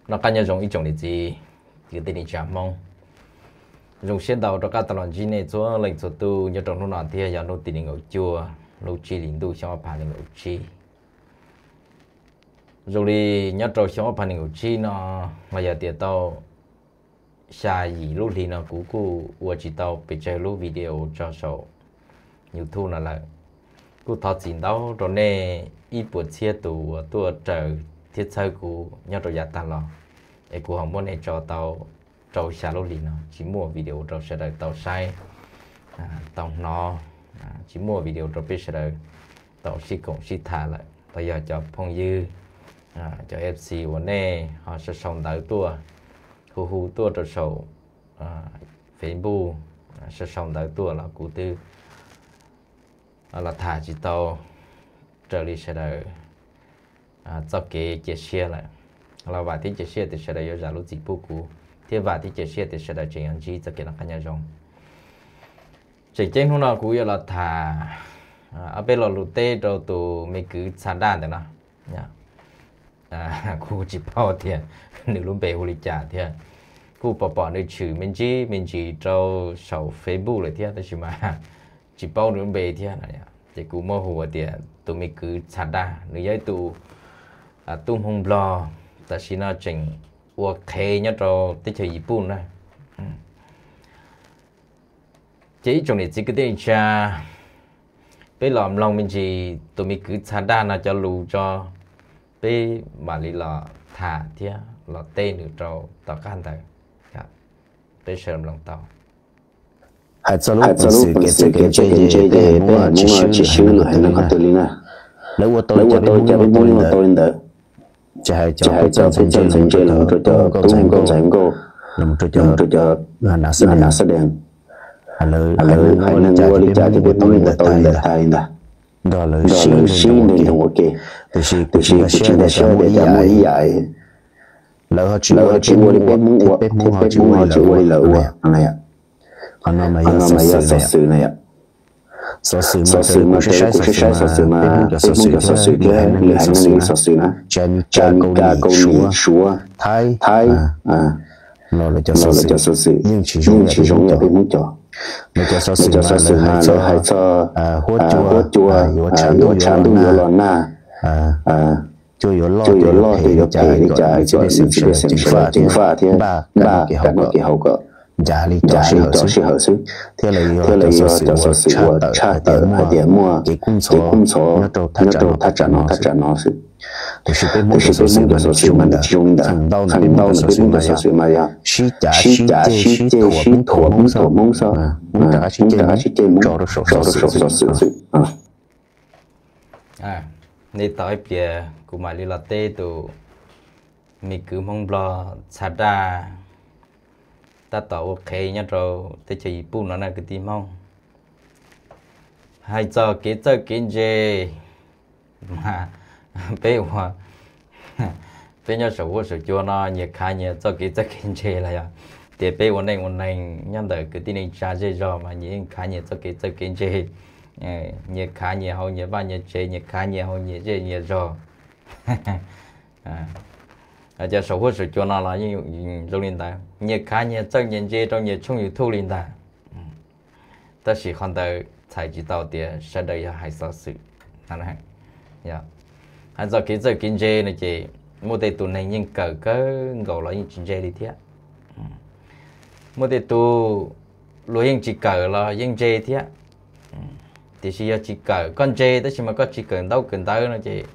Noj qab nyob zoo ib tsoom niam txiv kwv tij neej tsa Hmoob. Zoo siab ntau rov qab tau los ntsib nej txhua leej txhua tus nyob rau hnub no thiab yog hnub tim nees nkaum cuaj lub tsib hlis ntuj xyoo ob phav nees nkaum tsib. Zoo li nyob rau xyoo ob phav nees nkaum tsib no los yog tias tau xya yim lub hli no kuv kuj ua tsis tau pes tsawg lub video tso saum YouTube no lawm. Kuj thov txim ntau rau nej ib puas txhiab tus uas tuaj raws thiab txhawb kuv nyob rau yav tag los, es kuv ho muab nej tso tau rau xya lub hlis no tsis muaj video rau sawv daws tau saib, tau hnov, tsis muaj video rau peb sawv daws tau sib koom sib tham lawm. Los yog cov phooj ywg, cov F C uas nej ho sau sau ntawv tuaj, hu hu tuaj rau saum Facebook, sau sau ntawv tuaj los kuv twb los tham tsis tau raws li sawv daws txoj kev cia siab lawm. Los vam thiab cia siab tias sawv daws yuav zam lub txim pub kuv, thiab vam thiab cia siab tias sawv daws tseem yuav ntsib txoj kev noj qab nyob zoo. Tseem ceeb hnub no kuv yuav los tham ob peb lo lus teb rau tus me kwv txha daj ntawm no. Kuv tsis paub tias nws lub npe hu li cas thiab. Kuj pom pom nws tshwm me ntsis me ntsis rau saum Facebook lawm thiab tab sis mas tsis paub nws lub npe thiab. Ces kuv muab hu tias tus me kwv txha daj, nws yog ib tug tub Hmoob Nplog tam sim no tseem ua qhev nyob rau teb chaws Yiv Puj na. Ces ib tsoom niam txiv kwv tij neej tsa, peb los mloog me ntsis tus me kwv txha daj no cov lus tso, peb mam li los tham thiab los teb nws rau tom qab ntawd. Peb sawv mloog tau. Hais txog lub peev xwm kev txawj kev ntse ces peb Hmoob tsis swb lwm haiv neeg qhov twg li na. Lawv ua tau li cas peb Hmoob ua tau li ntawd. Ces hais cov peb txawj ntxhais ntse los rau cov tub nkauj ntxhais nkauj, los rau cov nas xab dees, lawv haiv neeg ua li cas ces peb Hmoob ua tau li ntawd tas li ntag. Nrog lawv sib nrog ntsoov ua ke, tiam sis kuv tsis nkag siab tias cas muaj ib yam, lawv ho tsis ua li peb Hmoob ua thiab peb Hmoob ho tsis ua li lawv ua. Qhov no mas yog xov xwm na yom. Xov xwm mas raws li kuv saib saib xov xwm mas peb Hmoob cov xov xwm thiab lwm haiv neeg li xov xwm na, tsis hais Meskas, Kaus Lim, Suav, Thaib, Thaib, los lawv cov xov xwm yeej tsis zoo ib yam peb Hmoob cov. Lawv cov xov xwm mas lawv hais txog huab cua, yuav tshav ntuj yuav los nag, cua yuav loj, cua yuav loj, cua yuav phem li cas kom lwm txhia txhia ceev faj thiab npaj kam noj kev haus kom ncav li cov sij hawm xwb, thiab lawv yog cov xov xwm uas tshaj tawm hais tias muaj kev kub ntxhov nyob rau thaj tsam no thaj tsam no xwb. Tiam sis peb Hmoob cov xov xwm mas nws tsis zoo li ntawd. Feem ntau ntawm peb Hmoob cov xov xwm mas yog sib cav sib ceg sib thuam Hmoob xwb, Hmoob rov qab sib ceg Hmoob tso rau saum xov xwm xwb. Li tau ib pliag kuv mam li los teb tus me kwv Hmoob Nplog txha daj tab tom ua qhev nyob rau teb chaws Yiv Puj no na kwv tij Hmoob. Hais txog kev txawj kev ntse, peb ua, peb nyob saum huab saum cua no nyias khav nyias txoj kev txawj kev ntse los yog tias peb ua neej ua neeg nyob ntawm kwv tij neej tsa zej zog mas nyias yeej khav nyias txoj kev txawj kev ntse. Nyias khav nyias hauv nyias vaj nyias tsev, nyias khav nyias hauv nyias zej nyias zog. Cov saum huab saum cua no los yeej zoo li ntawd, nyias khav nyias txawj nyias ntse rau nyias tshooj YouTube li ntag. Tab sis qhov ntawd txhais tsis tau tias sawv daws yog hais xov xwm. Hais txog kev txawj kev ntse no ces muaj tej tus neeg yeej kawm kawg nkaus los yeej tsis ntse li thiab. Muaj tej tus luag yeej tsis kawm los yeej ntse thiab. Tiam sis yog tsis kawm, koj ntse tab sis mas koj tsis kawm ntaub kawm ntawv no ces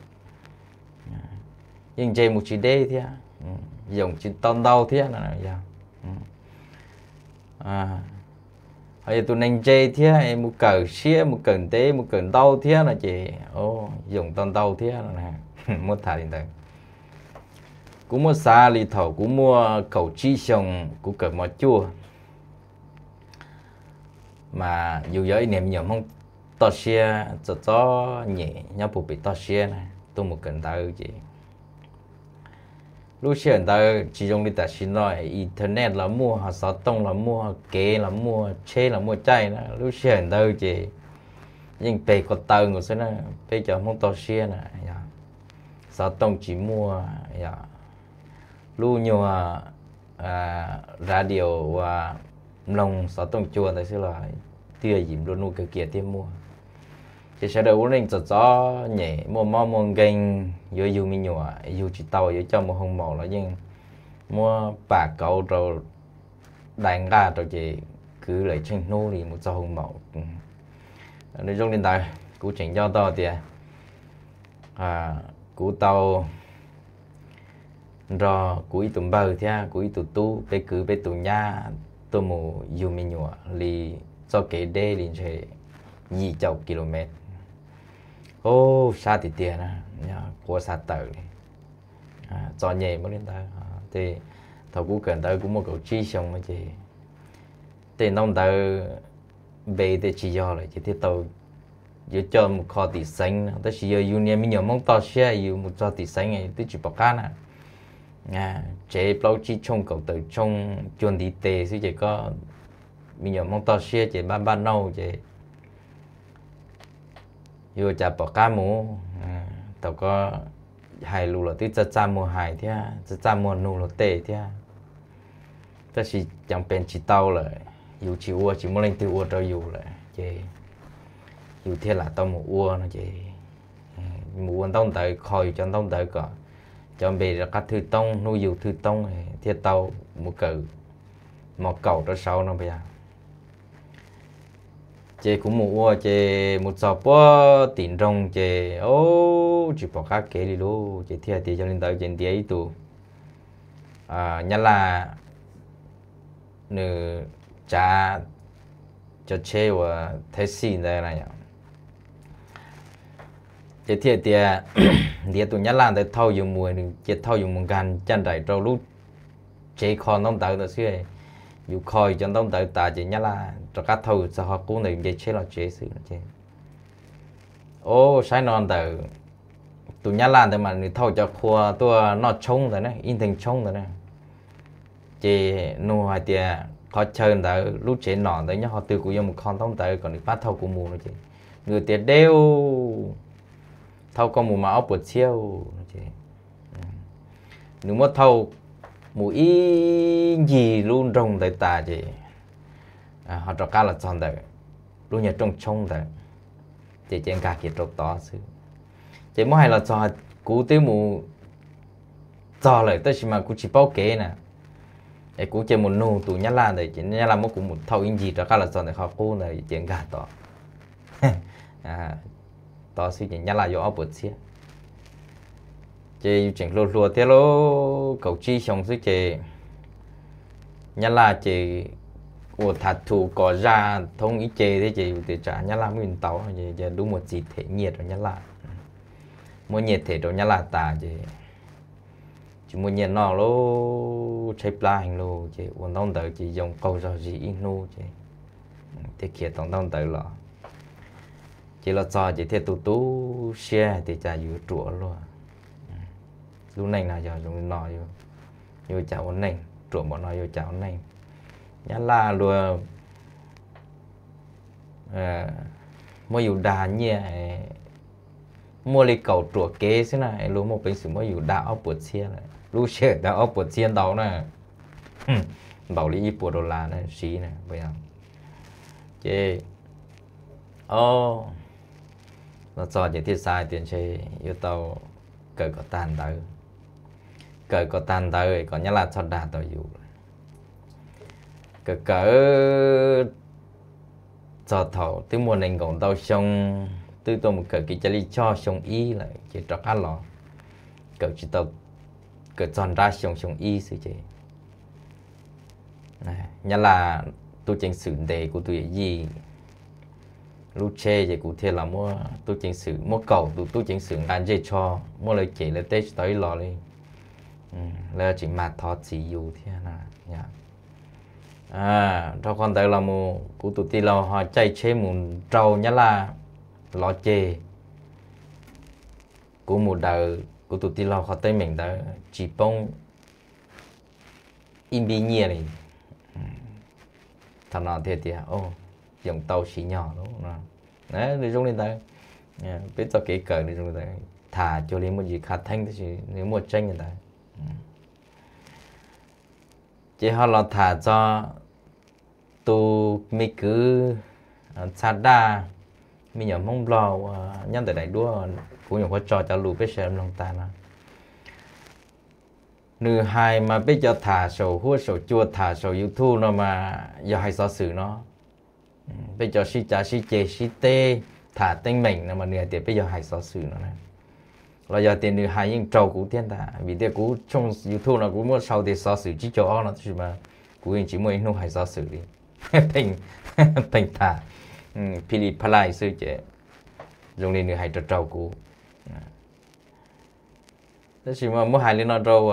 yeej ntse mus tsis deb thiab, yoom tsis tau ntau thiab no yog. Ho yog tus neeg ntse thiab mus kawm siab mus kawm ntev mus kawm ntau thiab no ces yoom tau ntau thiab. Muab tham li ntawd, kuv muab xav li thaum kuv muaj kaum tsib xyoo kuv kawm mos cuaj, mas yus yog ib niag me nyuam Hmoob toj siab txom txom nyem nyob puag pem toj siab na, tuaj mus kawm ntawv ces lub sij hawm ntawd tsis zoo li tam sim no, internet los muaj, ho xov tooj los muaj, kev los muaj, tsheb los muaj caij na. Lub sij hawm ntawd ces yeej peg ko taw nkaus xwb na, peb cov Hmoob toj siab na, xov tooj tsis muaj, yog lub nyuag radio uas mloog xov tooj cua ntawd xwb los twb yog yim nplua nuj kawg kiag thiaj muaj. Ces sawv daws ua neej txom txom nyem, muaj mob muaj nkeeg, yuav yug me nyuam yug tsis tau, yuav coj mus hoo maum los yeej muab pam kauv rau, dai nqaj rau ces kwv lawm tsheej hnub li mus txog hoo maum. Nws zoo li ntawd, kuv tseem nco tau tias kuv tau nrog kuv ib tug npawg thiab kuv ib tug tub, peb kwv peb tus nyab tuaj mus yug me nyuam li txoj kev deb li ntshe yim caum kilomev. Ub, sab tiag tiag na, quav xav tawm li. Txom nyem muaj li ntawd. Thaum kuv kawm ntawv kuv muaj kaum tsib xyoo no ces tej ntaub ntawv npe tej tsis yog lawm ces thiaj tau yuav coj mus kho tim xeev no, tab sis yog yus niag me nyuam Hmoob toj siab yus mus txog tim xeev twb tsis pom qab na. Tsev plaub tsib tshooj kaum tawm tshooj cuag ntiv tes xwb ces koj me nyuam Hmoob toj siab ces npaj npaj nauj ces yuav cas pom qab mus. Thaum koj hais lus los twb txaj txaj muag hais thiab txaj txaj muag nug luag tej thiab, tab sis ceev pees tsis tau lawm, yus tsis ua tsis muaj leej twg ua rau yus lawm ces yus thiaj lam tau mus ua no ces mus ua ntaub ntawv, kho yus cov ntaub ntawv kom cov npe rov qab thwj toob, hnub yug thwj toob thiaj tau mus kawm mos kaum rau saud no puas yog. Ces kuv mus ua ces mus txog puag tim nroog ces tsis pom qab kev li lauj, ces thiaj tias yog li ntawd ces ntiav ib tug nyab laj, nws tsav cov tsheb uas thaib xij ntawd na yom. Ces thiaj tias ntiav tus nyab laj ntawd thauj yus mus, nws cia thauj yus mus nkag caj nraim rau lub tsev kho ntaub ntawv ntawd xwb. Yus kho yus cov ntaub ntawv tas ces nyab laj rov qab thauj yus txog qhov qub ntawd yus nce tsheb los tsev xwb no ces. Au, saib no ntawm tus nyab laj ntawd mas nws thauj cov qhua tuaj noj tshoob ntawd na, ib ntheej tshoob ntawd na. Ces nug hais tias qhov chaw ntawd lub tsev nom ntawd nyob qhov twg, kuv yuav mus kho ntaub ntawv kom nws pab thauj kuv mus no ces nws tias deb, thauj koj mus mas ob puas txhiab no ces nws muab thauj mus ib ncig lub nroog ntawd tas ces ho rov qab los txog ntawm lub nyuag rooj tshoob ntawd ces cia nkag kiag rau tod xwb. Ces muab hais los txog kuv twb mus txog lawm tab sis mas kuv tsis paub kev na, es kuv cia mus nug tus nyab laj ntawd ces nyab laj muab kuv mus thauj ib ncig rov qab los txog ntawm qhov qub ntawd ces nkag tod tod xwb ces nyab laj yuav ob puas txhiab. Ces yus tseem hluas hluas thiab lauj, kaum tsib xyoo xwb ces nyab laj ces ua tattoo kos zaj thoob ib ce thiab ces yus tias tsam nyab laj muab yus ntaus ces dub muag txiv them nyiaj rau nyab laj. Muab nyiaj them rau nyab laj tas ces tsis muaj nyiaj noj lauj, tshaib plab heev lauj, ces ua ntaub ntawv ces yoo qaug zog zis ib hnub ces thiaj khiav tau ntaub ntawv los. Ces los txog ces thiaj tu tu siab hais tias cas yus yuav ruam luaj. Lub neej no yog zoo li no, yuav cas ua neej, ruam npaum no yuav cas ua neej. Nyab laj luag muab yus dag nyiaj, muaj li kaum ruam kev xwb na, luag muaj peev xwm muab yus dag ob puas txhiab lawm. Lub sij hawm ntawd ob puas txhiab ntau na, npaum li ib puas dollar na siv na. Ces los txog ces thiaj xav hais tias ntshe yuav tau kawm kom tag ntawv, kawm kom tag ntawv kom nyab laj txhob dag tau yus. Kawm kawm txog thaum twb muaj nees nkaum ntau xyoo, twb tuaj mus kawm kev cai lij choj xyoo ib lawm ces rov qab los kawm tsis tau, kawm txog nrab xyoo, xyoo ib xwb ces nyab laj tub ceev xwm ntes kuv tus yawm yij lub tsheb ces kuv thiaj los muab tub ceev xwm, muab kaum tus tub ceev xwm nqa ntsej tsho, muab lawv cem lawv teb tsis tau ib los li. Lawv tseem mag thov txim yus thiab na. Dhau qhov ntawd los mus kuv tus tij laug ho caij tsheb mus rau nyab laj los ces kuv mus daws kuv tus tij laug qhov teeb meem ntawd tsis poob ib npib nyiaj li. Thaum no thiaj tias, o, yoom tau siv nyog lawm no. Nws zoo li ntawd, peb txoj kev kawm nws zoo li ntawd, tham cuag li muaj ntsis khav theeb tab sis nws muaj tseeb li ntawd. Ces ho los tham txog tus me kwv Txha Daj, me nyuam Hmoob Nplog uas nyob ntawm daim duab, kuv nyuam qhuav tso cov lus peb sawv daws mloog tag no. Nws hais mas peb cov tham saum huab saum cua tham saum YouTube no mas yog hais xov xwm no. Peb cov sib cav sib ceg sib teb tham teeb meem no mas nws hais tias peb yog hais xov xwm no na. Los yog tias nws hais yeej raug kuv thiab ntag, vim tias kuv tshooj YouTube no kuv muab sau tias xov xwm tsib caug ob no tab sis mas kuv yeej tsis muaj ib hnub hais xov xwm li. Pheej tham, phi li pha lai xwb ces zoo li nws hais raug raug kuv. Tab sis mas muab hais li no rau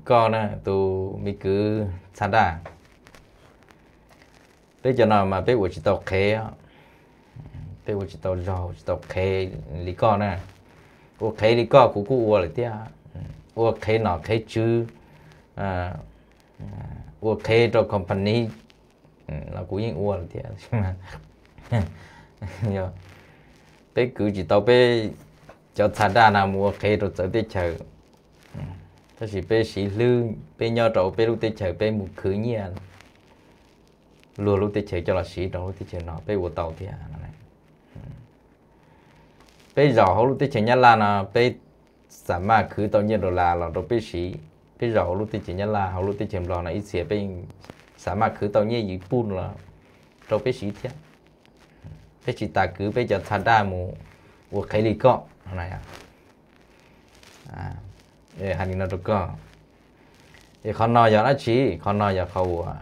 koj na, tus me kwv Txha Daj, peb cov no mas peb ua tsis tau qhev, peb ua tsis tau zog tsis tau qhev li koj na. Ua qhev li koj kuv kuj ua lawm thiab, ua qhev nom qhev tswv, ua qhev rau company los kuv yeej ua lawm thiab. Peb kwv tsis tau peb cov Txha Daj no mus ua qhev rau txawv teb chaws, tab sis peb siv hlwb peb nyob rau peb lub teb chaws peb mus khwv nyiaj luag lub teb chaws coj los siv rau lub teb chaws no peb ua tau thiab. Peb zaum hauv lub teb chaws Nyab Laj no peb xam maj khwv tau nyiaj dollar los rau peb siv. Peb zaum hauv lub teb chaws Nyab Laj, hauv lub teb chaws Nplog no ib txhia peb xam maj khwv tau nyiaj yim puj los rau peb siv thiab. Peb tsis tas kwv peb cov Txha Daj mus ua qhev li koj. Hais li no rau koj, es qhov no yog dab tsi? Qhov no yog qhov uas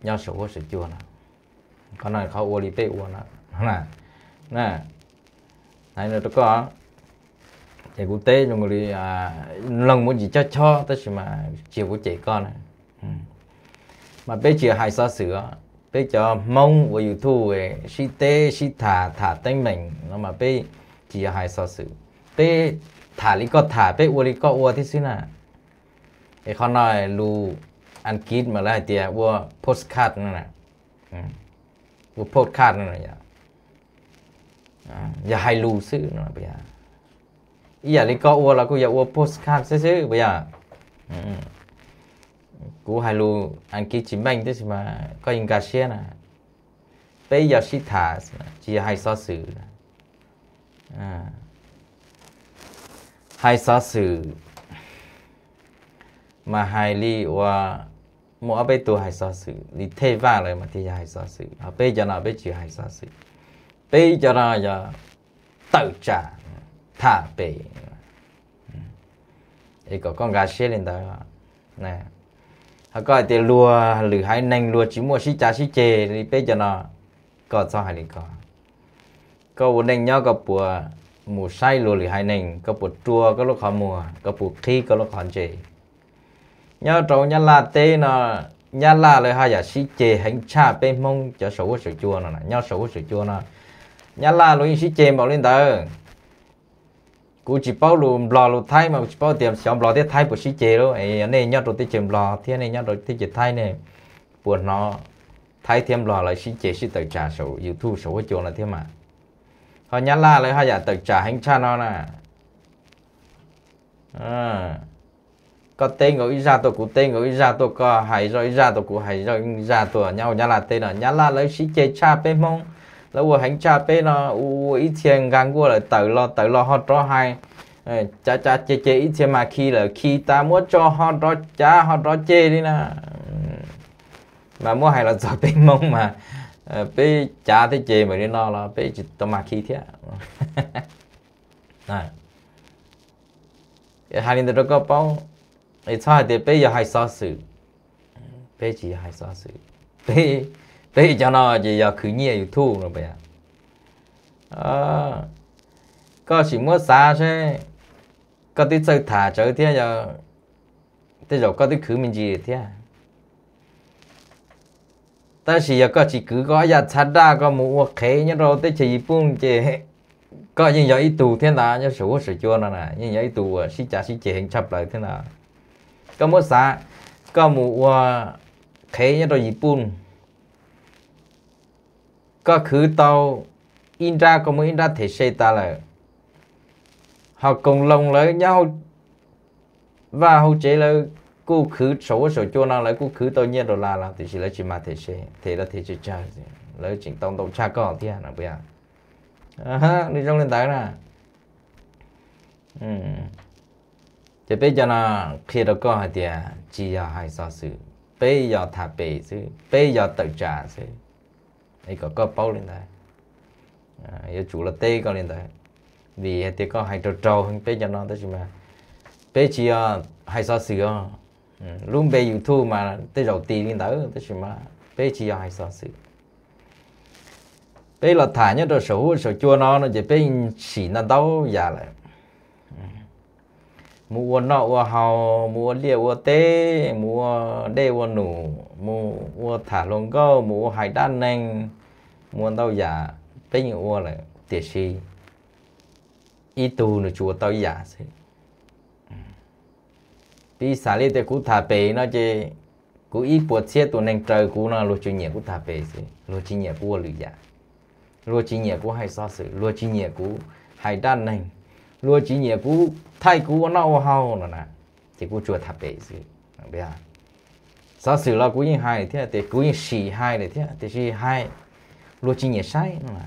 nyob saum huab saum cua no, qhov no qhov ua li peb ua no. Hais li no rau koj, es kuv teb zoo li mloog muaj ntsis chob chob tab sis mas tsis yog kuv cem koj na, mas peb tsis yog hais xov xwm os. Peb cov Hmoob ua YouTube sib teb sib tham tham teeb meem no mas peb tsis yog hais xov xwm. Peb tham li koj tham, peb ua li koj ua thiab xwb na. Es qhov no lus Askiv mas lawv hais tias ua postcard no, ua podcast no, yog hais lus xwb no. Ib yam li koj ua los kuj yog ua postcard xwb xwb puas yog? Kuv hais lus Askiv tsis meej tab sis mas koj yeej nkag siab na. Peb yog sib tham, tsis yog hais xov xwm. Hais xov xwm mas hais li uas muaj ob peb tug hais xov xwm li Thej Vaj lawv mas thiaj yog hais xov xwm, ho peb cov no peb tsis hais xov xwm. Peb cov no yog tawm tsam tham pem. Es kom koj nkag siab li ntawd. Ho koj hais tias luag lwm haiv neeg luag tsis muaj sib cav sib ceg li peb cov no, koj txhob hais li ko. Koj ua neej nyob koj puas mus saib luag lwm haiv neeg, koj puas rua koj lub qhov muag, koj puas qhib koj lub qhov ntsej? Nyob rau Nyab Laj teb no, Nyab Laj lawv haj yam sib ceg heev tshaj peb Hmoob cov saum huab saum cua no. Nyob saum huab saum cua no, Nyab Laj luag yeej sib ceg npaum li ntawd. Kuv tsis paub lus Nplog lus Thaib mas kuv tsis paub tias xyov Nplog thiab Thaib puas sib ceg lawm. Yog nej nyob rau teb chaws Nplog thiab nej nyob rau teb chaws Thaib nej puas hnov Thaib thiab Nplog lawv sib ceg sib tawm tsam saum YouTube saum huab cua no thiab mas. Ho Nyab Laj lawv haj yam tawm tsam heev tshaj no na. Koj teb nkaus ib zaj tuaj, kuv teb nkaus ib zaj tuaj, koj hais zoj ib zaj tuaj, kuv hais zoj ib zaj tuaj. Nyob hauv Nyab Laj teb no, Nyab Laj lawv sib ceg tshaj peb Hmoob. Lawv ua heev tshaj peb no, ua ib txhia nkag nkuaj lawm tawm los, tawm los ho rov hais, cav cav ceg ceg ib txhia mas khi lawm, khi tas muab tso ho rov cav ho rov ceg li na. Mas muab hais los txog peb Hmoob mas peb cav thiab ceg npaum li no los peb tsis tau mag khi thiab. Hais li ntawd rau koj paub, es txhob hais tias peb yog hais xov xwm. Peb tsis yog hais xov xwm. Peb cov no ces yog khwv nyiaj YouTube no. Koj sim muab xav seb, koj twb txawj tham tsawv thiab, yog tej zaum koj twb khwv me ntsis thiab. Tab sis yog koj tsis kwv koj ob yam txha daj koj mus ua qhev nyob rau teb chaws Yiv Pooj ces koj yeej yog ib tug thiab ntag. Nyob saum huab saum cua no na yeej yog ib tug uas sib cav sib ceg heev tshaj plaws thiab ntag. Koj muab xav, koj mus ua qhev nyob rau Yiv Pooj, koj khwv tau ib nrab, koj muab ib nrab them se tas lawm, ho koom loo lawv nyob hauv vaj hauv tsev lawv kuj khwv saum huab saum cua no lawv kuj khwv tau nyiaj dollar los tiam sis lawv tsis mag them se, them los them tsawg tsawg, lawv tseem tau ntau tshaj koj thiab no puas yog? Nws zoo li ntawd na. Ces peb cov no qhia rau koj hais tias tsis yog hais xov xwm, peb yog tham pem xwb, peb yog tawm tsam xwb. Es kom koj paub li ntawd, yuav tsum los teb koj li ntawd, vim hais tias koj hais raug raug heev peb cov no tab sis mas peb tsis yog hais xov xwm os. Lub npe YouTube mas tej zaum tis li ntawd tab sis mas peb tsis yog hais xov xwm. Peb los tham nyob rau saum huab saum cua no no ces peb sim ntau ntau yam lawm. Mus ua noj ua haus, mus ua liaj ua teb, mus ua dej ua num, mus ua tham hluas nkauj, mus ua hais dab neeg, mus ua ntau yam peb yeej ua lawm tiam sis ib tug nws tsuas ua tau ib yam xwb. Piv xam li tias kuv tham pem no ces kuv ib puas txhiab tus neeg raws kuv no luag tsuas nyiam kuv tham pem xwb, luag tsis nyiam kuv ua lwm yam. Luag tsis nyiam kuv hais xov xwm, luag tsis nyiam kuv hais dab neeg, luag tsis nyiam kuv thaij kuv ua noj ua haus no na, ces kuv tsuas tham pem xwb. Xov xwm los kuv yeej hais thiab, kuv yeej sim hais lawm thiab tiam sis hais luag tsis nyiam saib no na,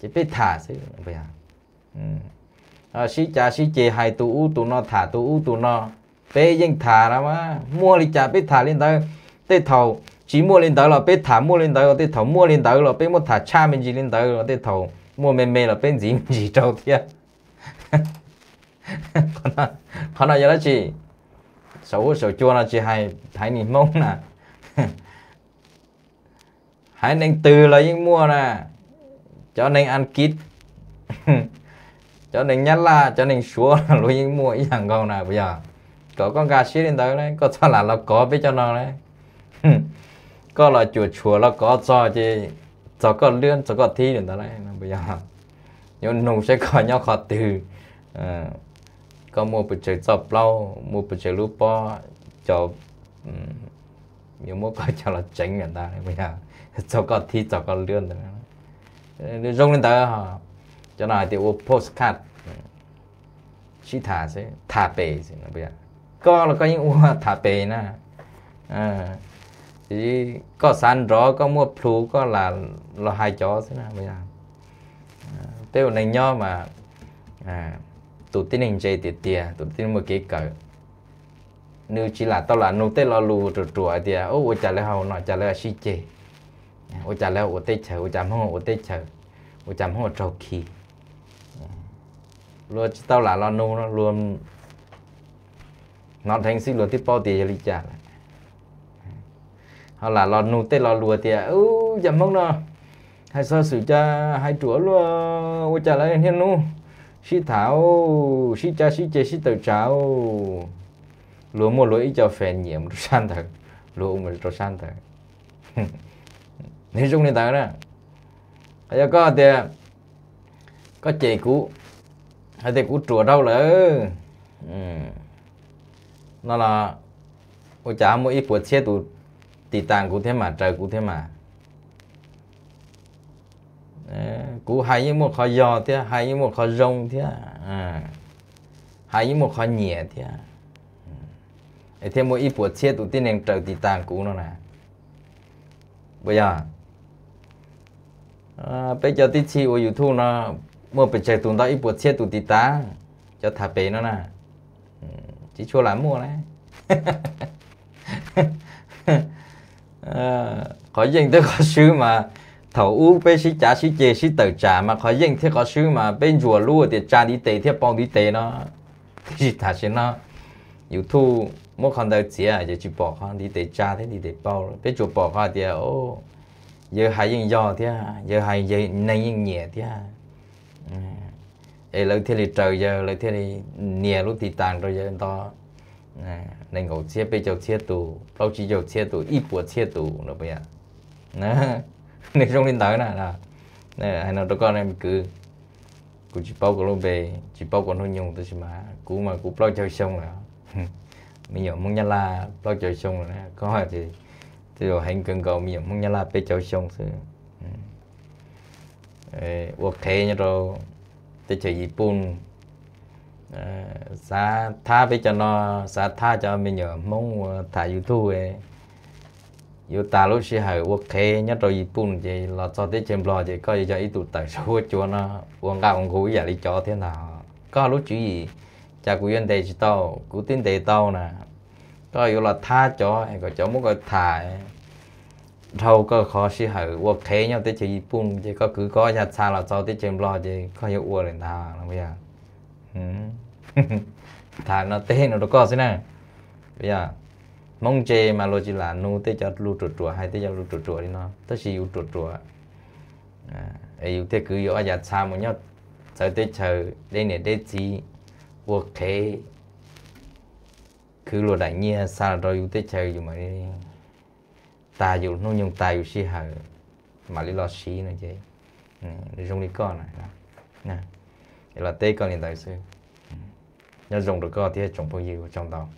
ces peb tham xwb. Sib cav sib ceg hais tus ub tus no, tham tus ub tus no, peb yeej tham na mas, muaj li cas peb tham li ntawd. Tej thaum tsis muaj li ntawd los peb tham muaj li ntawd, tej thaum muaj li ntawd los peb muab tham tshaj me ntsis li ntawd, tej thaum muaj me me los peb ntxiv me ntsis rau thiab. Qhov no yog dab tsi? Saum huab saum cua no tsis hais haiv neeg Hmoob na, haiv neeg twg los yeej muaj na. Cov neeg Askiv, cov neeg Nyab Laj, cov neeg Suav luag yeej muaj ib yam nkaus na puas yog? Kom koj nkag siab li ntawd na, koj txhob lam los kov peb cov no na. Koj los cuam tshuam los kov txog ces txog koj lwb txog koj thib li ntawd na puas yog? Yuav nug saib koj nyob qhov twg, koj muaj pes tsawg txoj plaub, muaj pes tsawg lub pob, cov yuav muab koj coj los tseev li ntawd, txog koj thib txog koj lwb ntawd. Zoo li ntawd, cov no hais tias ua postcard, sib tham xwb, tham pem xwb. Koj los koj yeej ua tham pem na, koj xav nrov koj muaj plhu koj lam los hais cov xwb na. Peb ua neeg nyob mas tus tib neeg ntse tiag tiag, tus tib neeg muaj kev kawm, nws tsis lam tau lam nug tej lo lus ruam ruam hais tias ua cas lawv ho ua no, cas lawv sib ceg, ua cas lawv ua teb chaws, ua cas Hmoob ua teb chaws, ua cas Hmoob ua raug khi. Luag tsis tau lam los nug no, luag hnov dheev xwb luag twb paub tias yog li cas lawm. Ho lam los nug tej lo lus tias ua cas Hmoob no hais xov xwm cas hais ruam luaj, ua cas lawv niaj hnub sib tham, sib cav sib ceg sib tawm tsam. Luag muaj luag ib co fan nyiam mus rau sab ntawd, luag ua mus rau sab ntawd. Nws zoo li ntawd na. Yog koj tias koj cem kuv hais tias kuv ruam dhau lawm no los ua cas muaj ib puas txhiab tus tiv tas kuv thiab mas, raws kuv thiab mas. Kuv hais yeej muaj qhov yog thiab, hais yeej muaj qhov zoo thiab, hais yeej muaj qhov nyiam thiab, es thiaj muaj ib puas txhiab tus tib neeg raws tiv tas kuv no na. Puas yog? Peb cov tib txhij ua YouTube no muaj pes tsawg tus ntau ib puas txhiab tus tiv tas, cov tham pem no na, tsis tshua lam muaj na. Qhov yeej thiab qhov swb mas thaum ub peb sib cav sib ceg sib tawm tsam mas qhov yeej thiab qhov swb mas peb ntsuas lub tias tsa ntiv tes thiab pau ntiv tes no. Tiam sis tam sim no YouTube muab qhov ntawd txiav ces tsis pom qhov ntiv tes tsa thiab ntiv tes pau, peb tsuas pom qhov tias yawg hais yeej yog thiab, yawg hais neeg yeej nyiam thiab, es lawv thiaj li raws yawg, lawv thiaj li nias lub tiv tas rau yawg nto nees nkaum txhiab, peb caug txhiab tus, plaub tsib caug txhiab tus, ib puas txhiab tus no puas yog? Nws zoo li ntawd na. Hais no rau koj ne me kwv, kuv tsis paub koj lub npe, tsis paub koj hnub nyoog tab sis mas kuv mas kuv plaub caug xyoo lawm. Me nyuam Hmoob Nyab Laj plaub caug xyoo lawm na, koj ces twb heev kawg nkaus me nyuam Hmoob Nyab Laj peb caug xyoo xwb. Ua qhev nyob rau teb chaws Yiv Pooj Xav thab peb cov no, xav thab cov me nyuam Hmoob uas tham YouTube, yuav tas lub sij hawm ua qhev nyob rau Yiv Pooj ces los txog teb chaws Nplog ces koj yuav yog ib tug tawm saum huab cua no ua nqaj ua nqug ib yam li cov thiab ntag. Koj lub tswv yim, cas kuv yuav ntes tsis tau? Kuv twb ntes tau na. Koj yuav los thab cov kom cov muab koj tham dhau koj qhov sij hawm ua qhev nyob teb chaws Yiv Pooj ces koj kwv koj yaj txha los txog teb chaws Nplog ces koj yuav ua li ntag no puas yog? Tham no teb no rau koj xwb na. Puas yog? Hmoob ntse mas luag tsis lam nug tej cov lus ruam ruam, hais tej cov lus ruam ruam li no, tab sis yus ruam ruam es yus thiaj kwv yus ob yaj txha mus nyob txawv teb chaws deb niam deb txiv ua qhev, khwv luag daim nyiaj xa los rau yus teb chaws yus mam li tag yus hnub nyoog tag yus sij hawm mam li los siv no ces zoo li koj na. Es los teb koj li ntawd xwb. Nyob zoo rau koj thiab tsoom phooj ywg, ua tsaug ntau.